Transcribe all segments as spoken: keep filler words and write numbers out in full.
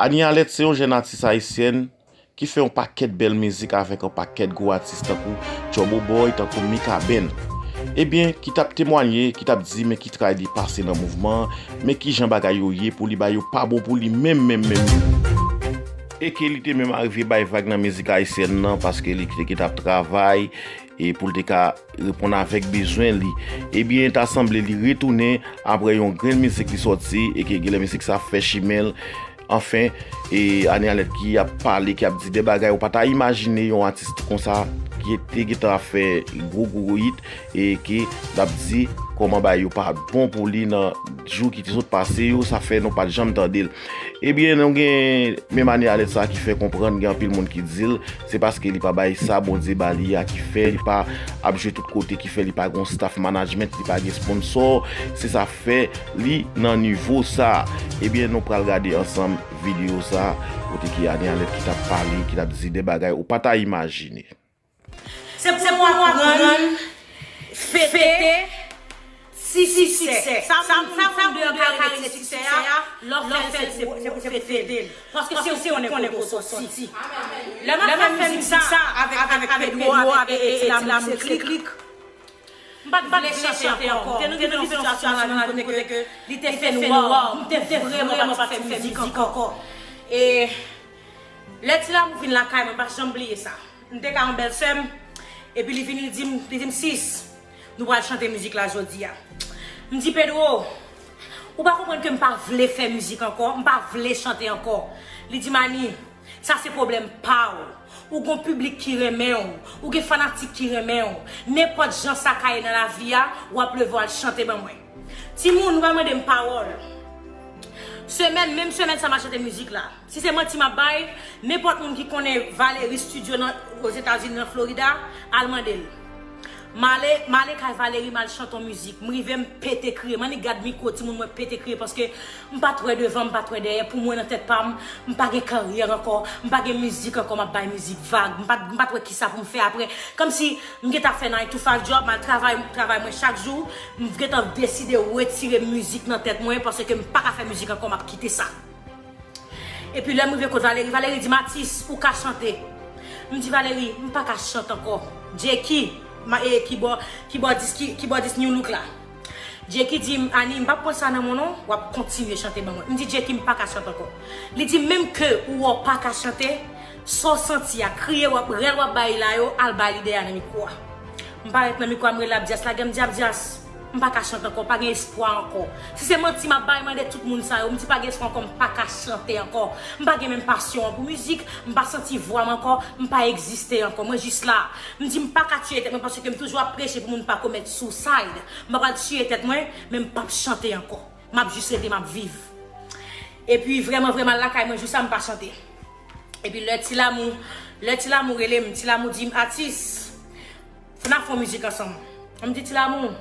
Anie Alerte se yon jèn atis ayisyèn ki fè yon pakèt bèl mizik avèk yon pakèt gwo atis tankou Turbo Boy, tankou Mikaben. Ebyen, ki t ap temwanye, ki t ap di men ki tray li pase nan mouvman an, men kijan bagay yo ye pou li, bagay yo pa bon pou li menm, menm, menm. E ke li te menm arive bay vag nan mizik ayisyèn nan, paske li te gentan ap travay, e pou l te ka reponn avèk bezwen li. Ebyen, ta sanble li retounen apre yon grenn mizik li sòti, e ke genlè mizik sa fè chimen l. Anfen, e Anie Alerte ki ap pale, ki ap di de bagay ou pa ta imajine yon atis konsa ki te gentan ap fè gwo, gwo, gwo hit, e ke l ap di kòman bagay yo pa bon pou li nan jou ki te sot pase yo, sa fè nou pa t janm tande l. Ebyen, nou gen menm Anie Alerte sa ki fè konprann gen anpil moun ki di l, se paske li pa bay sa Bondye ba li a ki fè li pa ap jwe tout kote, ki fè li pa gon staff management, li pa gen sponsor, se sa fè li nan nivo sa. Ebyen, nou pral gade ansanm videyo sa, kote ki Anie Alerte ki t ap pale, ki t ap di de bagay ou pa ta imajine. Se pou nou aprann fete ti siksè. Sa moun deyò ka rele ti siksè a, lè w fè l se pou fete l. Paske se ou konnen kote w sòti. Lè m ap fè mizik sa avèk, avèk Pedro, avèk, e, e, Ti Lamour Klik, m pa t vle chante ankò. M te rive nan sitiyasyon lavi m kote ke li te fè nwa, m te vrèman pa t fè mizik ankò. E lè Ti Lamour vin lakay mwen, m pa janm bliye sa. M te ka yon bèl sè m, epi li vini, li di m, li di m, "Sis, nou pral chante mizik la jodi a." M di, "Pedro, ou pa konprann ke m pa vle fè mizik ankò, m pa vle chante ankò." Li di m, "Ani, sa se pwoblèm pa w. Ou gon piblik ki renmen w, ou gen fanatik ki renmen w. Nenpòt jan sa ka ye nan lavi a, w ap leve w al chante ban mwen." Timoun, ou pa mande m pawòl. Semèn, menm semèn sa m al chante mizik la. Si se manti m ap bay, nenpòt moun ki konnen Valerie Studio nan, Ozetazini, nan Florida, al mande l. M ale, m ale kay Valerie, m al chante yon mizik. M rive, m pete kriye. M annik gad mikwo, timoun, mwen pete kriye paske m pa t wè devan, m pa t wè dèyè. Pou mwen, nan tèt pa m, m pa gen karyè ankò, m pa gen mizik ankò, m ap bay mizik vag. M pa, m pa t wè kisa pou m fè apre. Kòmsi m gentan ap fè nine to five job, m al travay, travay mwen chak jou. M gentan deside retire mizik nan tèt mwen paske m pa ka fè mizik ankò, m ap kite sa. Epi lè m rive kot Valerie, Valerie di m, "Atis, ou ka chante." M di, "Valerie, m pa ka chante ankò." Jackie, ma, e, kibò-, kibòdis, ki, kibòdis New Look la. Jackie di m, "Ani, m p ap pran sa nan men w non, w ap kontinye chante ban mwen." M di, "Jackie, m pa ka chante ankò." Li di m, "Menm ke ou wè w pa ka chante, sa w santi a, kriye w ap, rèl w ap bay la yo, al bay li dèyè nan mikwo a." M parèt nan mikwo a, m rele Abdias, lage m di, "Abdias, m pa ka chante ankò, pa gen espwa ankò." Si se manti m ap bay, mande tout moun sa yo, m di pa gen espwa ankò, m pa ka chante ankò. M pa gen menm pasyon an pou mizik, m pa santi vwa m ankò, m pa egziste ankò, mwen jis la. M di m pa ka tiye tèt mwen paske m toujou ap preche pou moun pa komèt suicide. M pa pral tiye tèt mwen, men m p ap chante ankò. M ap jis rete, m ap viv. Epi vrèman, vrèman lakay mwen, jou sa m pa chante. Epi lè Ti Lamour, lè Ti Lamour rele m, Ti Lamour di m, "Atis, n ap fè yon mizik ansanm." M di, "Ti Lamour,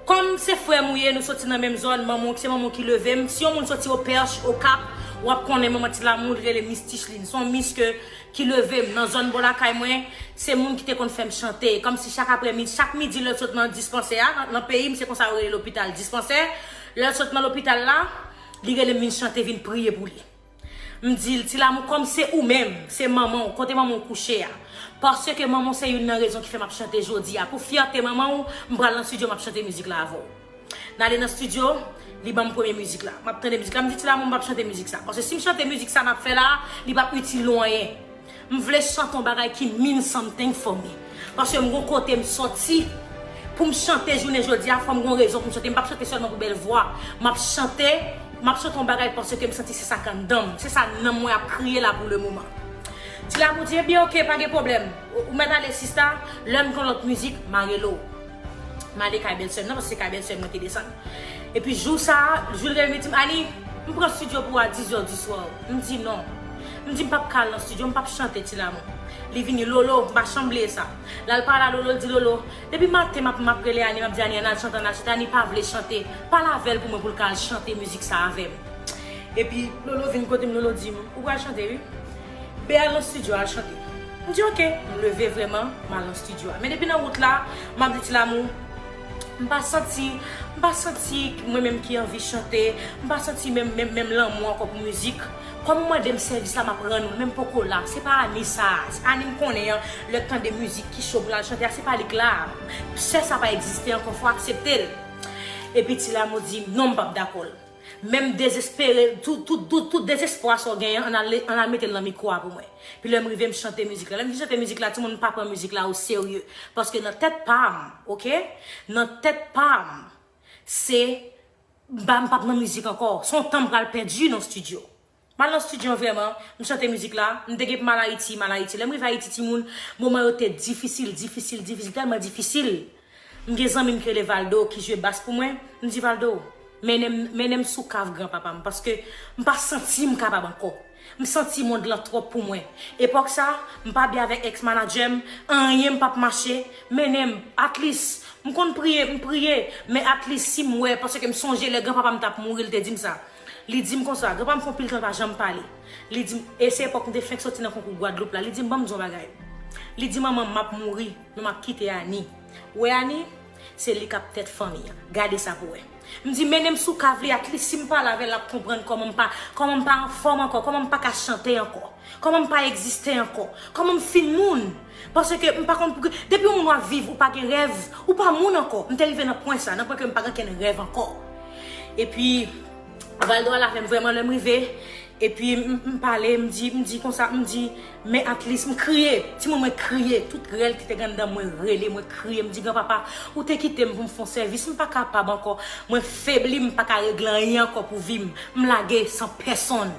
kòm se frè m ou ye, nou soti nan menm zòn, manman w, se manman w ki leve m. Si yon moun soti Opèch, Okap, w ap konnen manman Ti Lamour, li rele Miss Ticheline. Se yon miss ke, ki leve m nan zòn bò lakay mwen, se moun ki te konn fè m chante. Kòmsi chak aprèmidi, chak midi lè l sot nan dispansè a, nan, nan peyi m, se konsa yo rele lopital, dispansè. Lè l sot nan lopital la, li rele m vin chante, vin priye pou li." M di l, "Ti Lamour, kòm se ou menm, se manman w, kote manman w kouche a? Paske manman w se youn nan rezon ki fè m ap chante jodi a. Pou fyète manman w, m pral nan estidyo, m ap chante mizik la avè w." N ale nan estidyo, li ban m premye mizik la. M ap tande mizik la, m di, "Ti Lamour, m p ap chante mizik sa. Paske si m chante mizik sa n ap fè la a, li p ap itil nou anyen. M vle chante yon bagay ki mean something for me. Paske m gon kote m sòti. Pou m chante jounen jodi a, fò m gon rezon pou m chante. M p ap chante sèlman pou bèl vwa. M ap chante, m ap chante yon bagay paske m santi se sa k anndan m. Se sa nanm mwen ap kriye la pou le moman." Ti Lamour di, "Ebyen, oke, pa gen pwoblèm. Ou, ou mèt ale, sista. Lè m gen lòt mizik, m a rele w." M ale kay bèlsè m nan, paske se kay bèlsè m mwen te desann. Epi jou sa a, jou l rele m, li di m, "Ani, m pran estidyo pou w a diz è di swa." M di, "Non." M di, "M p ap ka al nan estidyo, m p ap chante, Ti Lamour." Li vini, "Lolo," m pa janm bliye sa. L al pale a Lolo, l di, "Lolo, depi maten m ap, m ap rele Ani, m ap di Ani, ann al chante, ann al chante, Ani pa vle chante. Pale avè l pou mwen pou l ka al chante mizik sa avè m." Epi Lolo vin kote m, Lolo di m, "Ou pral chante, wi. Ben al nan estidyo, al chante." M di, "Oke." M leve vrèman, m al nan estidyo a. Men depi nan wout la, m ap di Ti Lamour, m pa santi, m pa santi mwen menm ki anvi chante, m pa santi menm, menm, menm lanmou ankò pou mizik. Kòm ou mande m sèvis la, m ap rann ou l, men m poko la. Se pa Ani sa. Ani m konnen an, lè l tande mizik ki cho pou l al chante a, se pa li k la. Sè sa pa egziste ankò, fò aksepte l. Epi Ti Lamou di, non, m p ap dakò l. Men m dezespere, tout, tout, tout, tout dezespwa sa w genyen, ann al, ann al mete l nan mikwo a pou mwen. Pi lè m rive, m chante mizik la. Lè m fin chante mizik la, timoun, m pa pran mizik la o serye. Paske nan tèt pa m, oke? Nan tèt pa m, se, m pa, m p ap nan mizik ankò. Se yon tan m pral pèdi nan estidyo. M al nan estidyo an vrèman, m chante mizik la, m te gen pou m al Ayiti, m al Ayiti. Lè m rive Ayiti, timoun, moman yo te difisil, difisil, difisil, tèlman difisil. M gen zanmi m ki rele Valdo, ki jwe bas pou mwen. M di, Valdo, mennen m, mennen m sou kav granpapa m, paske m pa santi m kapab ankò. M santi mond lan twòp pou mwen. Epòk sa, m pa byen avèk ex manager m, anyen m p ap mache, mennen m, at least, m konn priye, m priye, men at least si m wè, paske m sonje lè granpapa m t ap mouri, l te di m sa. Li di m konsa, granpapa m fè anpil tan l pa janm pale. Li di m, e se epòk m te fenk soti nan konkou Gwadloup la, li di m, ban m di w yon bagay. Li di, manman m, m ap mouri, men m ap kite Ani. Ou wè Ani? Se li k ap tèt fanmi an. Gade sa pou wè. M di, mennen m sou kav li, at least si m pale avè l, l ap konprann kòman m pa, kòman m pa anfòm ankò, kòman m pa ka chante ankò, kòman m pa egziste ankò, kòman m fin moun. Paske m pa konn pou ki, depi yon moun w ap viv, ou pa gen rèv, ou pa moun ankò. M te rive nan pwen sa, nan pwen ke m pa gen okenn rèv ankò. Epi, Valdo al avè m vrèman lè m rive. Epi m, m pale, m di, m di konsa, m di, men at least, m kriye. Timoun, mwen kriye. Tout rèl ki te gen anndan mwen rele, mwen kriye. M di, granpapa, ou te kite m pou m fè yon sèvis. M pa kapab ankò. Mwen febli, m pa ka regle anyen ankò pou vi m. M lage san pèsonn.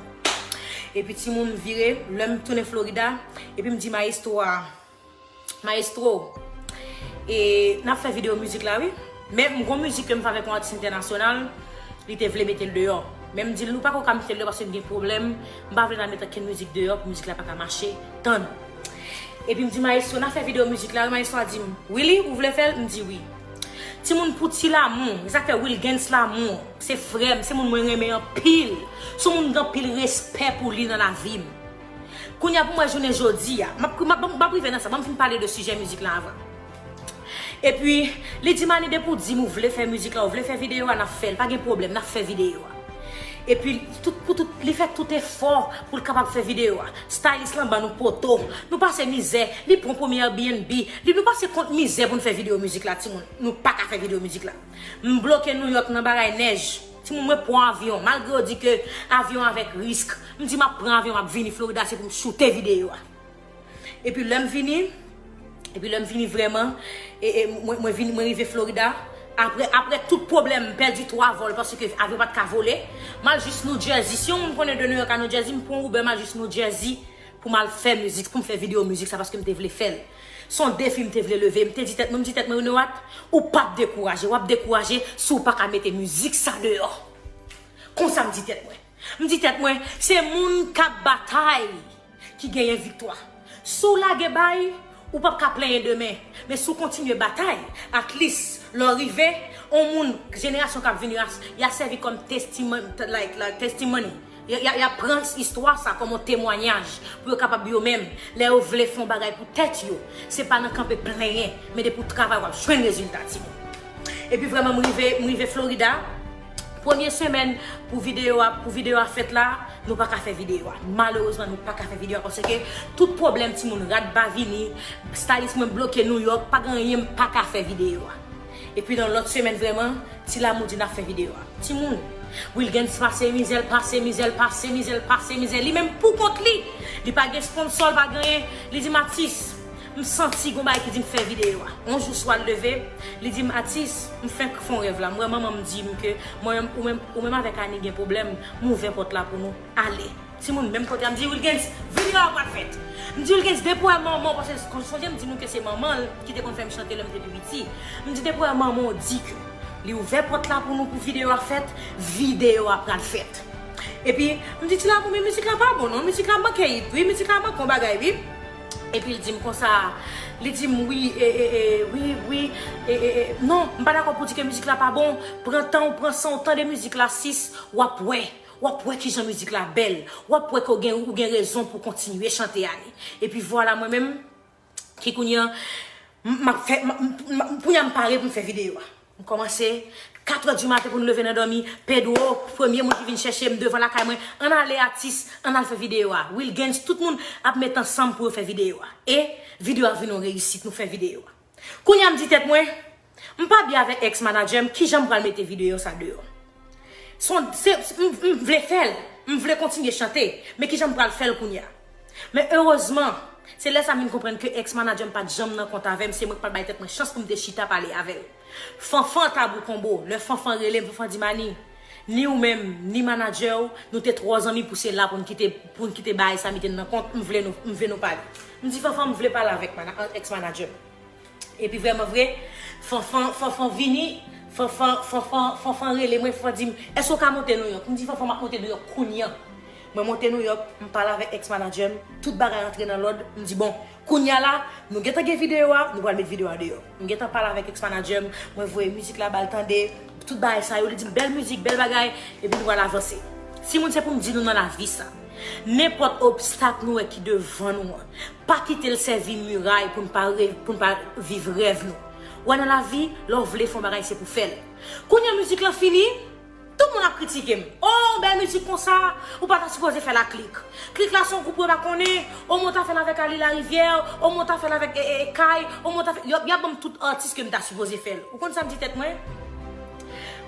Epi timoun, m vire, lè m tounen Florida, epi m di mayestwo a, Mayestwo, e, n ap fè videyo mizik la, wi. Men m gon mizik ke m fè avèk yon atis entènasyonal, li te vle mete l deyò. Men m di l, nou pako ka mete l deyò paske m gen pwoblèm. M pa vle n al mete okenn mizik deyò pou mizik la pa ka mache. Tann. Epi m di, mayestwo, n ap fè videyo mizik la, wi. Mayestwo a di m, Willy, ou vle fè l? M di, wi. Timoun, pou Ti Lamou, sa k fè Wilgens Lamou, se frè m, se moun mwen renmen anpil. Se yon moun m gen anpil respè pou li nan lavi m. Kounye a pou m wè jounen jodi a, m ap, m ap, m ap rive nan sa, ban m fin pale de sijè mizik la avan. Epi, li di m, Ani, depi w di m ou vle fè mizik la, ou vle fè videyo a, n ap fè l, pa gen pwoblèm, n ap fè videyo a. Epi, tout, pou tout, li fè tout efò pou l kapab fè videyo a. Stylist lan ban nou poto, nou pase mizè, li pran premye Airbnb, li, nou pase kont mizè pou n fè videyo mizik la, timoun. Nou pa ka fè videyo mizik la. M bloke Nouyòk nan bagay nèj. Timoun, mwen pran avyon, malgre yo di ke avyon avèk risk. M di m ap pran avyon, m ap vini Florida, se pou m choute videyo a. Epi lè m vini, epi lè m vini vrèman, e, e, mwen, mwen vini, mwen rive Florida. Apre, apre tout pwoblèm, m pèdi twa vòl paske avyon pa t ka vole. M al jis New Jersey. Si yon moun konnen de Nouyòk a New Jersey, m pran Uber, m al jis New Jersey pou m al fè mizik, pou m fè videyo mizik sa paske m te vle fè l. Se yon defi m te vle leve. M te di tèt mwen, m di tèt mwen, you know what? Ou p ap dekouraje, w ap dekouraje si w pa ka mete mizik sa deyò. Konsa m di tèt mwen. M di tèt mwen, se moun k ap batay ki genyen viktwa. Si w lage bay, ou p ap ka plenyen demen. Men si w kontinye batay, at least, lè w rive, yon moun, jenerasyon k ap vini yo, y a sèvi kòm testimony, like, like, testimony. Y a, y a, y a pran istwa sa kòm yon temwayaj pou yo kapab yo menm, lè yo vle fè yon bagay pou tèt yo, se pa nan kanpe plenyen, men depi w travay, w ap jwenn rezilta, timoun. Epi vrèman, m rive, m rive Florida. Premye semèn pou videyo a, pou videyo a fèt la, nou pa ka fè videyo a. Malerezman, nou pa ka fè videyo a paske tout pwoblèm timoun, rad pa vini, stylist mwen bloke Nouyòk, pa gen anyen, m pa ka fè videyo a. Epi nan lòt semèn vrèman, Ti Lamou di n ap fè videyo a. Timoun, Wilgens pase mizè l, pase mizè l, pase mizè l, pase mizè l. Li menm pou kont li. Li pa gen sponsò, li pa gen anyen. Li di m, atis, m santi gon bagay ki di m fè videyo a. Yon jou swa l leve, li di m, atis, m fenk fè yon rèv la. M wè manman m di m ke mwen, ou menm, ou menm avèk Ani gen pwoblèm, m ouvè pòt la pou nou. Ale. Timoun, menm kote a, m di, Wilgens, videyo a pral fèt. M di, Wilgens, depi w wè manman w, paske kon sonje m di nou ke se manman l ki te konn fè m chante lè m te pi piti. M di, depi w wè manman w di ke li ouvè pòt la pou nou pou videyo a fèt, videyo a pral fèt. Epi, m di, Ti Lamou, men mizik la pa bon non, mizik la manke hit, wi, mizik la manke yon bagay, wi. Epi l di m konsa, li di m, wi, e, e, e, wi, wi, e, e, e, non, m pa dakò pou di ke mizik la pa bon, pran tan w, pran san w, tande mizik la, sis, w ap wè. W ap wè kijan mizik la bèl. W ap wè ke w gen, ou gen rezon pou w kontinye chante, Ani. Epi vwala mwen menm, ki kounye a, m, m ap fè, m, m, m, kounye a m pare pou m fè videyo a. M kòmanse katrè di maten pou n leve nan dòmi. Pedro, premye moun ki vin chèche m devan lakay mwen. Ann ale atis, ann al fè videyo a. Wilgens, tout moun ap met ansanm pou yo fè videyo a. E videyo a vin yon reyisit, nou fè videyo a. Kounye a m di tèt mwen, m pa byen avèk ex manager m, kijan m pral mete videyo sa deyò? Se yon, se, m, m vle fè l, m vle kontinye chante, men kijan m pral fè l kounye a? Men erezman, se lè sa m vin konprann ke ex manager m pa t janm nan kont avè m, se mwen k pa t bay tèt mwen chans pou m te chita pale avè l. Fanfan Tabou Konbo, lè Fanfan rele m, Fanfan di, Mani, ni ou menm, ni manager w, nou te twò zanmi pou se la pou n kite, pou n kite bagay sa mete n nan kont, m vle nou, m vle nou pale. M di, Fanfan, m vle pale avèk mana-, ex manager m. Epi vrèman vre, Fanfan, Fanfan vini, Fanfan, Fanfan, Fanfan rele mwen, Fanfan di m, èske w ka monte Nouyòk? M di, Fanfan, m ap monte Nouyòk kounye a. Mwen monte Nouyòk, m pale avèk ex manager m, tout bagay antre nan lòd, m di, bon, kounye a la, nou gentan gen videyo a, nou pral met videyo a deyò. M gentan pale avèk ex manager m, mwen voye mizik la ba l tande, tout bagay sa yo, li di m, bèl mizik, bèl bagay, epi nou pral avanse. Timoun, se pou m di nou nan lavi sa. Nenpòt obstak nou wè ki devan nou an, pa kite l sèvi miray pou n pa re-, pou n pa viv rèv nou. Ou wè nan lavi, lè w vle fè yon bagay, se pou fè l. Kounye a mizik lan fini, tout moun ap kritike m. Oh, bèl mizik konsa, ou pa ta sipoze fè l ak Klik. Klik la se yon gwoup mwen pa konnen, omwen w ta fè l avèk Ali Larivière, omwen w ta fè l avèk, e, e, e, Kay, omwen w ta fè, y ap, y ap ban m tout atis ke m ta sipoze fè l. Ou konn sa m di tèt mwen?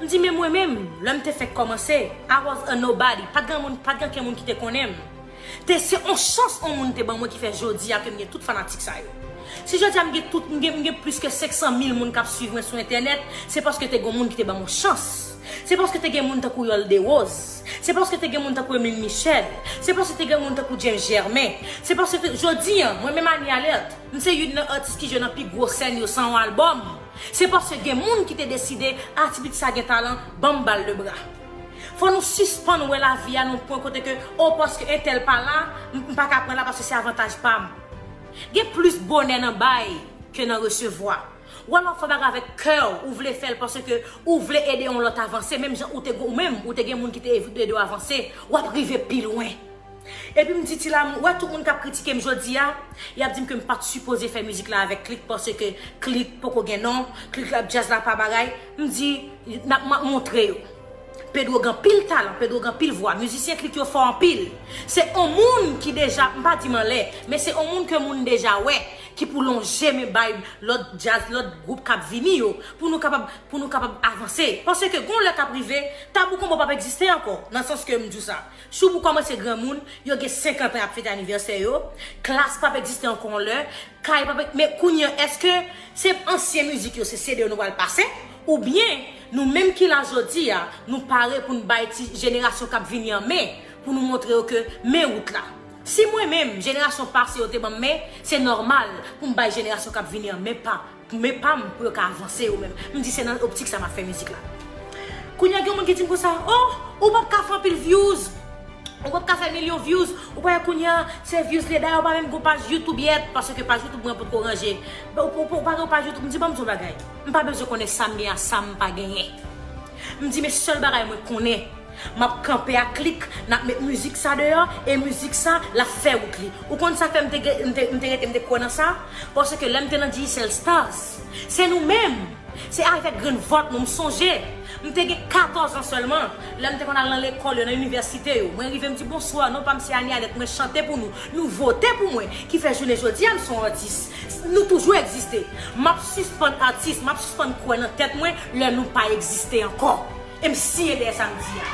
M di, men mwen menm, lè m te fèk kòmanse, I was a nobody. Pa t gen moun, pa t gen ankenn moun ki te konnen m. Te se yon chans yon moun te ban mwen ki fè jodi a ke m gen tout fanatik sa yo. Si jodi a m gen tout, m gen, m gen plis ke senk san mil moun k ap swiv mwen sou entènèt, se paske te gen yon moun ki te ban m yon chans. Se paske te gen moun tankou Yol Derose. Se paske te gen moun tankou Emile Michel. Se paske te gen moun tankou James Germain. Se paske te, jodi a, mwen menm Annie Alerte, m se youn nan atis ki jwe nan pi gwo sèn yo san yon albòm. Se paske gen moun ki te deside, ah, ti pitit sa gen talan, ban m ba l lebra. Fò nou sispann wè lavi a nan yon pwen kote ke, oh, paske entèl pa la, m, m pa ka pran la paske se avantaj pa m. Gen plis bonè nan bay ke nan resevwa. Ou alò fè bagay avèk kè w, ou vle fè l paske ou vle ede yon lòt avanse, menm jan ou te, ou menm, ou te gen moun ki te ede w avanse, w ap rive pi lwen. Epi m di ti la, m wè tout moun k ap kritike m jodi a, y ap di m ke m pa t sipoze fè mizik la avèk Klik paske Klik poko gen non, Klik la djaz la pa bagay. M di, n ap, m ap montre yo. Pedro gen anpil talan, Pedro gen anpil vwa, mizisyen Klik yo fò anpil. Se on moun ki deja, m pa di m anlè, men se on moun ke moun deja wè, ki pou lonje men bay lòt djaz, lòt gwoup k ap vini yo, pou nou kapab, pou nou kapab avanse. Paske gon lè k ap rive, Tabou Konbo p ap egziste ankò, nan sans ke m di w sa. Shoubou kòmanse granmoun, yo gen senkant an y ap fete anivèsè yo, Klass p ap egziste ankò yon lè, Kay p ap, men kounye a, èske se ansyen mizik yo, se C D yo nou pral pase? Oubyen, nou menm ki la jodi a, nou pare pou n bay ti jenerasyon k ap vini an men, pou nou montre yo ke men wout la. Si mwen menm, jenerasyon pase yo te ban m men, se nòmal pou m bay jenerasyon k ap vini an men pa, men pa m pou yo ka avanse yo menm. M di se nan optik sa m ap fè mizik la. Kounye a gen moun ki di m konsa, oh, ou p ap ka fè anpil views, ou p ap ka fè milyon views, ou pa wè kounye a, se views li ye, dayè ou pa menm gon paj YouTube yèt, paske paj YouTube mwen potko ranje. Ou, ou, ou pa gen paj YouTube, m di ban m di yon bagay. M pa bezwen konnen sa m gen a sa m pa genyen. M di men sèl bagay mwen konnen, m ap kanpe ak Klik, n ap met mizik sa deyò, e mizik sa, l ap fè wout li. Ou konn sa k fè m te, m te, m te rete, m te kwè nan sa? Paske lè m te nan Digicel Stars, se nou menm, se avèk grenn vòt nou, m sonje. M te gen katòz an sèlman. Lè m te konn al nan lekòl yo, nan inivèsite yo, mwen rive m di, bonswa, non pa m se Annie Alerte, mwen chante pou nou, nou vote pou mwen, ki fè jounen jodi a m se yon atis. Nou toujou egziste. M ap sispann atis, m ap sispann kwè nan tèt mwen lè nou pa egziste ankò. E m siyen dèyè sa m di a.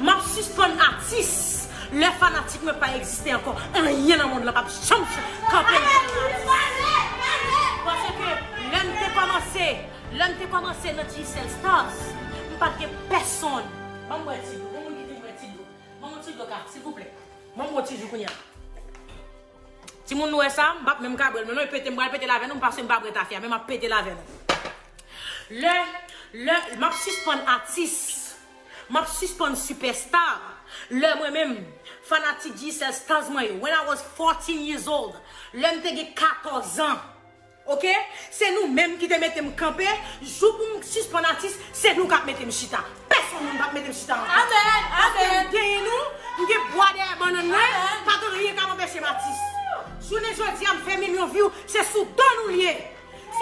M ap sispann atis lè fanatik mwen pa egziste ankò. Anyen nan mond lan p ap janm kanpe m. Paske lè m te kòmanse, lè m te kòmanse nan Digicel Stars, m pa t gen pèsonn. Ban m bwè ti dlo. Gon moun ki di m bwè ti dlo. Ban m yon ti dlo ka, silvouplè. Ban m yon ti dlo kounye a. Timoun, nou wè sa? M p ap menm ka bwè l, men non, e pete, m pral pete l avè nou, paske m pa bwè tafya, men m ap pete l avè nou. Lè, lè, m ap sispann atis, m ap sispann sipèsta, lè mwen menm, fanatik Digicel Stars mwen yo, when I was fourteen years old, lè m te gen katòz an, oke? Se nou menm ki te mete m kanpe, jou pou m sispann atis, se nou k ap mete m chita. Pèsonn moun p ap mete m chita ankò. Amèn, amèn. Paske m genyen nou, m gen bwa dèyè bannann mwen, amèn, pa gen anyen k ap anpeche m atis. Jounen jodi a, m fè milyon view, se sou do nou l ye.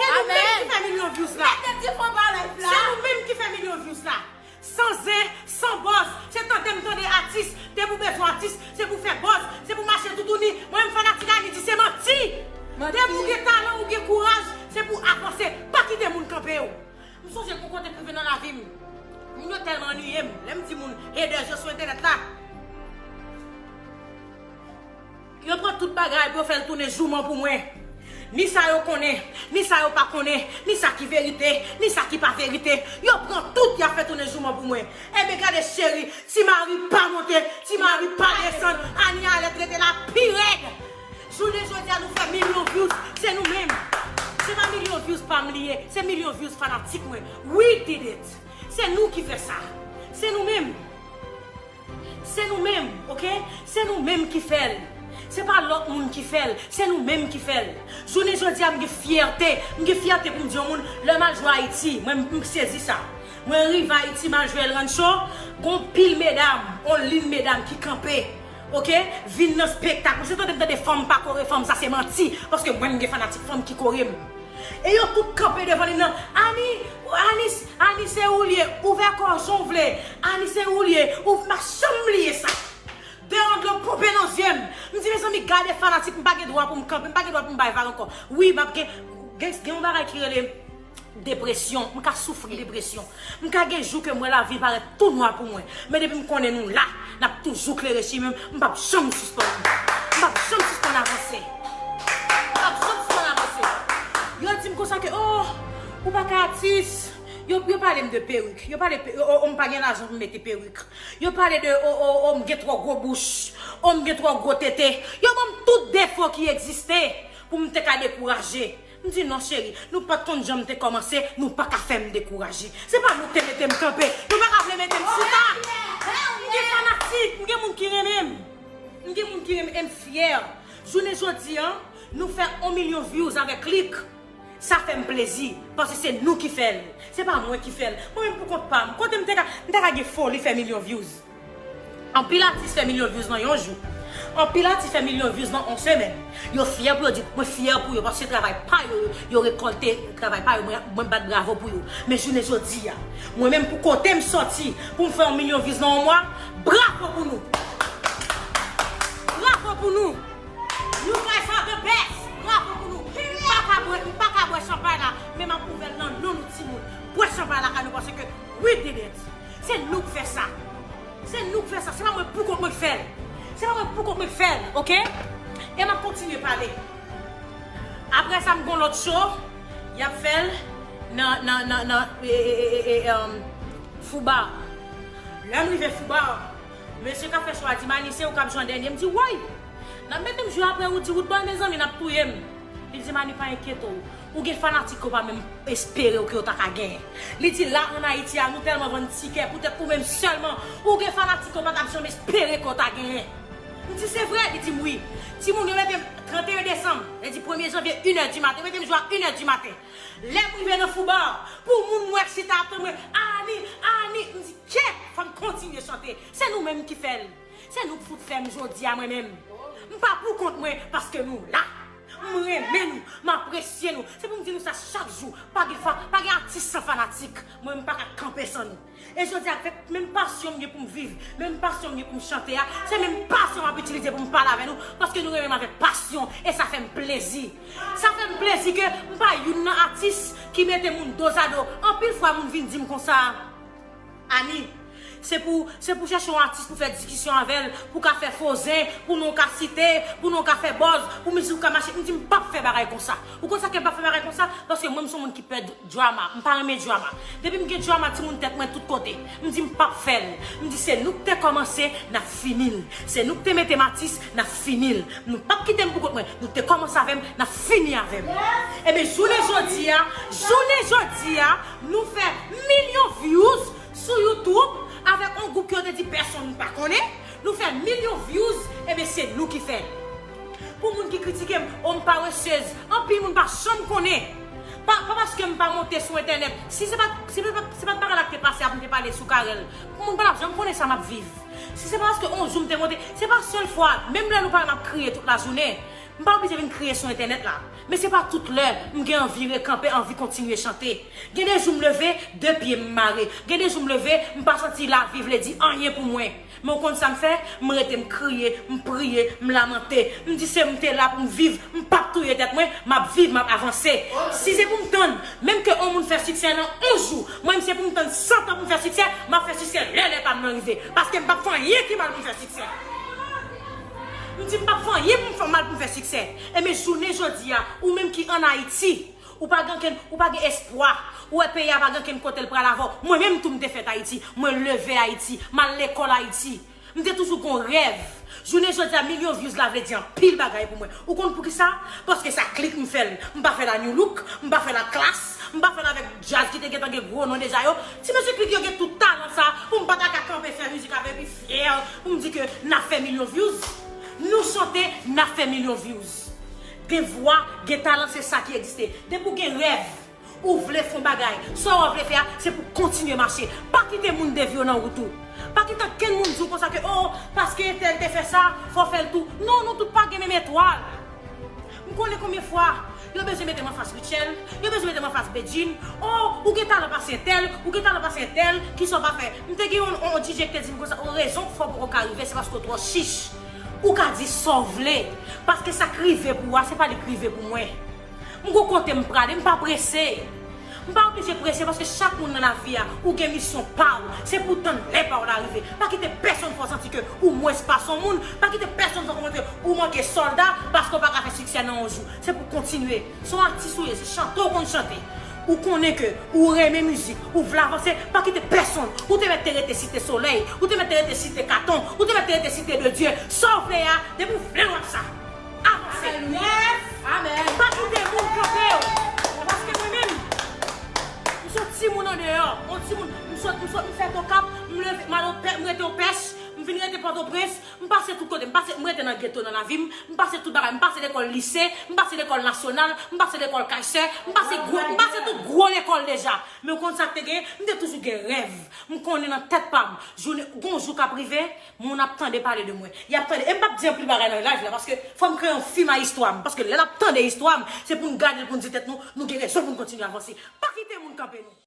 Se nou menm ki fè milyon views la. Se nou menm ki fè milyon views la. San zen, san buzz. Se tande m tande atis. Depi w bezwen atis, se pou fè buzz, se pou mache toutouni. Mwen menm fanatik Annie di se manti. Depi w gen talan, ou gen kouraj, se pou avanse. Pa kite moun kanpe w. M sonje gon kote m rive nan lavi m. Moun yo tèlman annuiye m. Lè m di moun, haters yo sou entènèt la. Yo pran tout bagay pou yo fè l tounen jouman pou mwen. Ni sa yo konnen, ni sa yo pa konnen, ni sa ki verite, ni sa ki pa verite. Yo pran tout, y ap fè tounen jouman pou mwen. Ebyen gade cheri, Ti Mari pa monte, Ti Mari pa desann, Annie Alerte rete la pi rèd. Jounen jodi a nou fè milyon views, se nou menm. Se pa milyon views pa m li ye, se milyon views fanatik mwen. We did it. Se nou ki fè sa. Se nou menm. Se nou menm, oke? Se nou menm ki fè l. Se pa lòt moun ki fè l, se nou menm ki fè l. Jounen jodi a, m gen fyète, m gen fyète pou m di yon moun, lè m al jwe Ayiti, mwen m sezi sa. Mwen rive Ayiti, m al jwe El Rancho, gon pil medam, on lin medam ki kanpe, oke? Vin nan spektak. Ou se tande m tande fanm pa kore fanm, sa se manti, paske mwen m gen fanatik fanm ki kore m. E yo tout kanpe devan li nan, Annie, Annie, Annie se ou l ye, ouvè kò w jan w vle, Annie se ou l ye, ou m pa janm bliye sa. Deyò dlo ponpe nan zye m. M di mezanmi gade fanatik, m pa gen dwa pou m kanpe, m pa gen dwa pou m bay vag ankò. Wi, m ap gen, gen, gen yon bagay ki rele depresyon, m ka soufri depresyon. M ka gen jou ke m wè lavi parèt tou nwa pou mwen. Men depi m konnen nou la, n ap toujou klere chimen m, m p ap janm sispann. M p ap janm sispann avanse. M p ap janm sispann avanse. Yo di m konsa ke, oh, ou pa ka atis. Yo, yo pale m de perik. Yo pale pe, oh, oh, m pa gen lajan pou m mete perik. Yo pale de, oh, oh, oh, m gen twò gwo bouch. Oh, m gen twò gwo tete. Yo ban m tout defo ki egziste pou m te ka dekouraje. M di non cheri, nou pa t konn jan m te kòmanse, nou pa ka fè m dekouraje. Se pa nou k te mete m kanpe, nou pa ka vle mete m chita. M gen fanatik, m gen moun ki renmen m. M gen moun ki renmen m, e m fyè. Jounen jodi a, nou fè on milyon views avèk lik. Sa fè m plezi, paske se nou ki fè l. Se pa mwen ki fè l. Mwen menm pou kont pa m, kote m te ka, m te ka gen foli fè milyon views. Anpil atis fè milyon views nan yon jou. Anpil atis fè milyon views nan yon semèn. Yo fyè pou yo di, mwen fyè pou yo, paske se travay pa yo, yo rekòlte, travay pa yo, mwen, mwen bat bravo pou yo. Men jounen jodi a, mwen menm pou kote m sòti, pou m fè yon milyon views nan yon mwa, bravo pou nou! Bravo pou nou! You guys are the best! Bravo pou nou! M pa ka bwè, m pa ka bwè chanpay la, men m ap ouvè l nan non nou timoun. Bwè chanpay la kay nou, paske we did it! Se nou k fè sa! Se nou k fè sa, se pa mwen pou kont mwen k fè l. Se pa mwen pou kont mwen k fè l, oke? E m ap kontinye pale. Apre sa, m gon lòt show, y ap fè l nan, nan, nan, nan, e, e, e, e, e, um, Fouba. Lè m rive Fouba, mesye k ap fè show a di m, Annie, se ou k ap jwe an dènye. M di, woy! N ap mete m jwe apre Roody, Roodboy, mezanmi, n ap touye m. Li di m, Annie, pa enkyete w. Ou gen fanatik ke w pa menm espere w ke w ta ka genyen. Li di la ann Ayiti a, nou tèlman vann tikè, poutèt ou menm sèlman, ou gen fanatik ke w pa t ap janm espere ke w ta genyen. M di, se vre? Li di m, wi. Timoun, yo mete m trannteyen desanm, li di premye janvye, inè di maten, yo mete m jwe a inè di maten. Lè m rive nan Fouba, pou moun m wè chita ap tann mwen, Annie, Annie, m di, kèt, fò m kontinye chante. Se nou menm ki fè l. Se nou k fout fè m jodi a mwen menm. M pa pou kont mwen paske nou la. M renmen nou, m apresye nou. Se pou m di nou sa chak jou. Pa gen fa, pa gen atis san fanatik. Mwen, m pa ka kanpe san nou. E jodi a, avèk menm pasyon m gen pou m viv, menm pasyon m gen pou m chante a, se menm pasyon m ap itilize pou m pale avè nou, paske nou renmen m avèk pasyon, e sa fè m plezi. Sa fè m plezi ke m pa youn nan atis ki mete moun dozado. Anpil fwa, moun vin di m konsa, Annie, se pou, se pou chèche yon atis pou fè diskisyon avè l, pou ka fè fo zen, pou non w ka site, pou non w ka fè buzz, pou mizik ou ka mache. M di m p ap fè bagay konsa. Ou konn sa k fè m p ap fè bagay konsa? Paske mwen, m se yon moun ki pè d-, drama. M pa renmen drama. Depi m gen drama, timoun tèt mwen tout kote. M di m p ap fè l. M di se nou k te kòmanse, n ap fini l. Se nou k te mete m atis, n ap fini l. Nou p ap kite m pou kont mwen. Nou te kòmanse avè m, n ap fini avè m. Ebyen, jounen jodi a, jounen jodi a, nou fè milyon views sou YouTube avèk yon gwoup ke yo te di pèsonn pa konnen. Nou fè milyon views, ebyen, se nou ki fè l. Pou moun ki kritike m, o, m paresez, anpil moun pa janm konnen. Pa, pa paske m pa monte sou entènèt. Si se pa, si se pa, se pa t bagay la ki te pase a pou m te pale sou Carel, moun pa t ap janm konnen sa m ap viv. Si se pa paske on jou m te monte, se pa sèl fwa, menm lè nou pa wè m ap kriye tout lajounen, M pa oblije vin kriye sou entènèt la, men se pa tout lè m gen anvi rekanpe, anvi kontinye chante. Gen de jou m leve, de pye m mare. Gen de jou m leve, m pa santi lavi vle di anyen pou mwen. Men w konn sa m fè? M rete, m kriye, m priye, m lamante. M di se m te la pou m viv, m p ap touye tèt mwen, m ap viv, m ap avanse. Si se pou m tann, menm ke yon moun fè siksè nan yon jou, mwen, m se pou m tann san tan pou m fè siksè, m ap fè siksè lè lè pa m nan rive. Paske m p ap fè anyen ki mal pou m fè siksè. M di m p ap fè anyen pou m fè mal pou m fè siksè. Enben, jounen jodi a, ou menm ki ann Ayiti, ou pa gen ankenn, ou pa gen espwa. Ou wè peyi a pa gen ankenn kote l pral avè w. Mwen menm tou m te fèt Ayiti. Mwen leve Ayiti. M al lekòl Ayiti. M te toujou gon rèv. Jounen jodi a, milyon views la vle di anpil bagay pou mwen. Ou konn poukisa? Paske sa klik m fè l. M pa fè l a New Look, m pa fè l a Klass, m pa fè l avèk djaz ki te gentan gen gwo non deja yo. Ti mesye klik yo gen tout talan sa pou m pa ta ka kanpe fè mizik avè epi fyè pou m di ke n ap fè milyon views. Nou chante, n ap fè milyon views. Gen vwa, gen talan, se sa ki egziste. Depi w gen rèv, ou vle fè yon bagay, sa w vle fè a, se pou kontinye mache. Pa kite moun devye w nan wout ou. Pa kite ankenn moun di w konsa ke, oh, paske entèl te fè sa, fò w fè l tou. Non, nou tout pa gen menm etwal. M konnen konbyen fwa yo bezwen mete m anfas Rutshelle, yo bezwen mete m anfas Bedjine. Oh, ou gen talan pase entèl, ou gen talan pase entèl, kisa w pa fè? M te gen yon, yon D J ki te di m konsa, oh, rezon k fè w poko ka rive, se paske w twò chich. Ou ka di sa w vle, paske sa k rive pou ou a, se pa li k rive pou mwen. M gon kote m prale, m pa prese. M pa oblije prese paske chak moun nan lavi a, ou gen misyon pa w. Se pou w tann lè pa w la rive. Pa kite pèsonn fè w santi ke ou mwens pase yon moun. Pa kite pèsonn fè w konprann ke ou manke sòlda paske w pa ka fè siksè nan yon jou. Se pou w kontinye. Se yon atis ou ye, se chante w konn chante. Ou konnen ke ou renmen mizik, ou vle avanse, pa kite pèsonn. Ou te mèt te rete Site Solèy, ou te mèt te rete Site Katon, ou te mèt te rete Site de Dye. Sa w vle a, depi w vle w ap sa. Avanse. Amèn. Pa kite moun kanpe w. Paske mwen menm, m se yon timoun andeyò. Yon timoun, m sot, m sot, m fèt Okap, m leve, m al Opè-, m rete Opèch, m vin rete Pòtoprens, m pase tout kote, m pase, m rete nan geto nan lavi m, m pase tout bagay, m pase lekòl lise, m pase lekòl nasyonal, m pase lekòl Kayser, m pase gwo, m pase tout gwo lekòl deja. Men w konn sa k te gen? M te toujou gen rèv. M konnen nan tèt pa m, jounen, gon jou k ap rive, moun ap tande pale de mwen. Y ap tande. E m p ap di anpil bagay nan live la, paske fò m kreye yon fim a istwa m. Paske lè n ap tande istwa m, se pou n gade l, pou n di tèt nou, nou gen rezon pou n kontinye avanse. Pa kite moun kanpe nou.